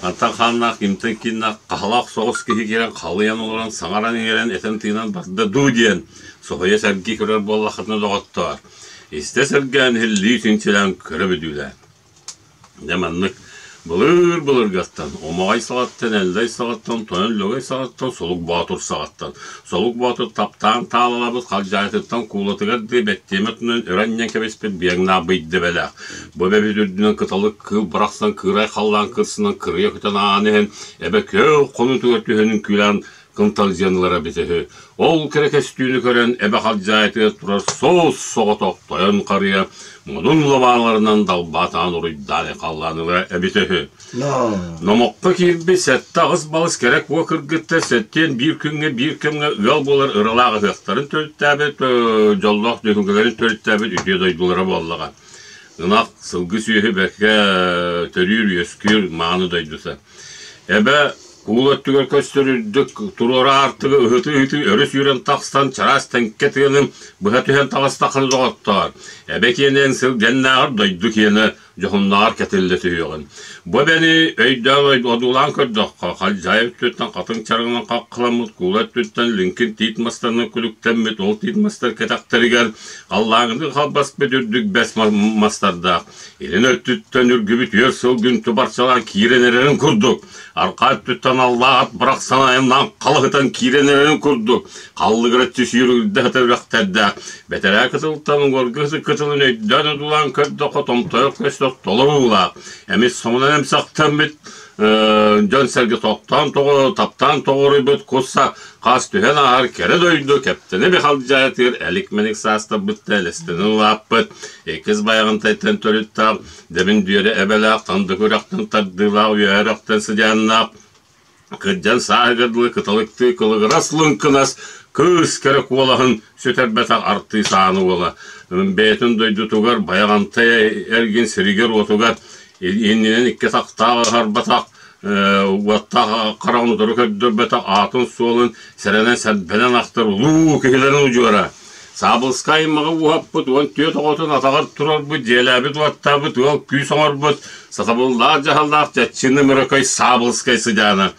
Хантан хааннаах, кимтэн кииннээх, хаһалаах соҕус киһи киирэн халыйан олорон саҥаран-иҥэрэн, этэн-тыынан барда дуу диэн соһуйа сэргии көрөр буоллаххытына доҕоттоор, истэ сэргээн иһиллии чинчилээн көрө бүдүүлээн. Дьэ маннык былыр-былыргаттан, Омоҕой саҕаттан, Эллэй саҕаттан, Тойон Лөгөй саҕаттан, Солук Боотур саҕаттан, Солук Боотур таптаан таалалаабыт халдьаайытыттан куулатыгар дыы бэттиэмэ отунан өрө анньан кэбиспит биэҥнаах быйдыбэлээх. Бу эбэбит үрдүнэн кыталык кыыл барахсан кыырай халлаан кырсынан кырыйа көтөн ааһан иһэн, эбэ күөх хонуутугар түһэн үҥкүүлээн кынталдьыйан ылара эбитэ үһү. Ол кэрэ көстүүнү көрөн эбэ халдьаайытыгар турар суос-соҕотох тойон харыйа модун лабааларынан далбаатаан уруйдаан халлаан ылара эбитэ үһү. Номоххо киирбит сэттэ-аҕыс балыс кэрэ куо кыргыттар сэттиэн биир күҥҥэ биир кэмҥэ ыал буолар ыралаах ыһыахтарын төрүттээбит, дьоллоох түһүлгэлэрин төрүттээбит үтүө дойдулара буоллаҕа. Ынах, сылгы сүөһү бэркэ төрүүр-үөскүүр мааны дойдута. Эбэ куул өттүгэр көстөр үрдүк туруора аартыгы ыһытыы-ыһытыы өрө сүүрэн тахсан чараас тэҥкэ тыаны быһа түһэн таҕыстаххына доҕоттоор, эбэ киэнэ сылгэннээҕэр дойду киэнэ дьоһуннааҕар кэтиллэ түһүөҕүн. Бу эбэни өйдөөн одуулаан көрдөххө, халдьаайы өттүттэн хатыҥ чараҥынан хаххаламмыт куула өттүттэн лиҥкин тиит мастарынан күлүктэммит ол тиит мастар кэтэхтэригэр халлааҥҥытын халбаспыт үрдүк бэс мастардаах Илин өттүттэн үргүбүт үөр сылгын тубарчалаан киирэн эрэрин курдук, арҕаа өттүттэн аллаах ат бырахсан айаннаан халыһытан киирэн эрэрин курдук, халлыгыраччы сүүрүгүрдэ сытар үрэхтэрдээх, бэтэрээ кытылтан уҥуоргу кытылын өйдөөн одуулаан көрдөххө томтойор көстөх толоруулаах, эмис соҥунан эмсэхтэммит дьон-сэргэ тохтоон тоҕо таптаан тоҕоруйбут кусса хас түһэн ааһар кэрэ дойду кэптэни бихалдьаатыыр элик-мэник саастарбыт элэстэнэн улааппыт иккис байаҕантайтан төрүттээх Дэбин Дүөрэ эбэлээх Тандык үрэхтэн тардыылаах Үөһэ үрэхтэн сыдьааннаах кырдьан сааһыгар дылы кыталыктыы кылыгырас лыҥкынас кыыс кэрэ куолаһын сүтэрбэтэх артыыс ааны уола бэйэтин дойдутугар Байаҕантай эргин сиригэр-уотугар иннинэн икки атахтаах аһарбатах уоттаах хараҕын утары көрдөрбөтөх аатын-суолун сэрэнэн-сэрбэнэн ахтар улуу киһилэрин удьуора. Саабылскай аймаҕы ууһаппыт 14 оҕотун атаҕар турарбыт, дьиэлээбит-уоттаабыт, ыал-күүс оҥорбут, сатабыллаах дьаһаллаах чаччыны Мөрөкөй Саабылскай сыдьаана.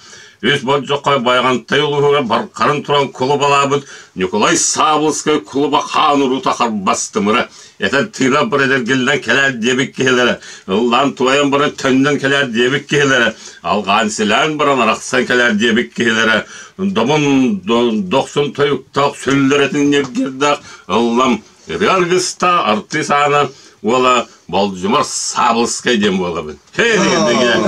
Үс болдьоххо Байаҕантай улууһугар бархарын туран кулубалаабыт Ньукулай Саабылскай кулуба хаан уруута харбастымыра этэн тыынан баран эргиллэн кэлээр диэбит киһилэрэ, ыллаан туойан баран төннөн кэлээр диэбит киһилэрэ, алҕаан-силээн баран арахсан кэлээр диэбит киһилэрэ, домун дохсун тойуктаах сүллэрэтин ньиргирдээх ыллам ырыа аргыста артыыс аана уола Болдьумар Саабылскай диэн буолабын. Хей деген.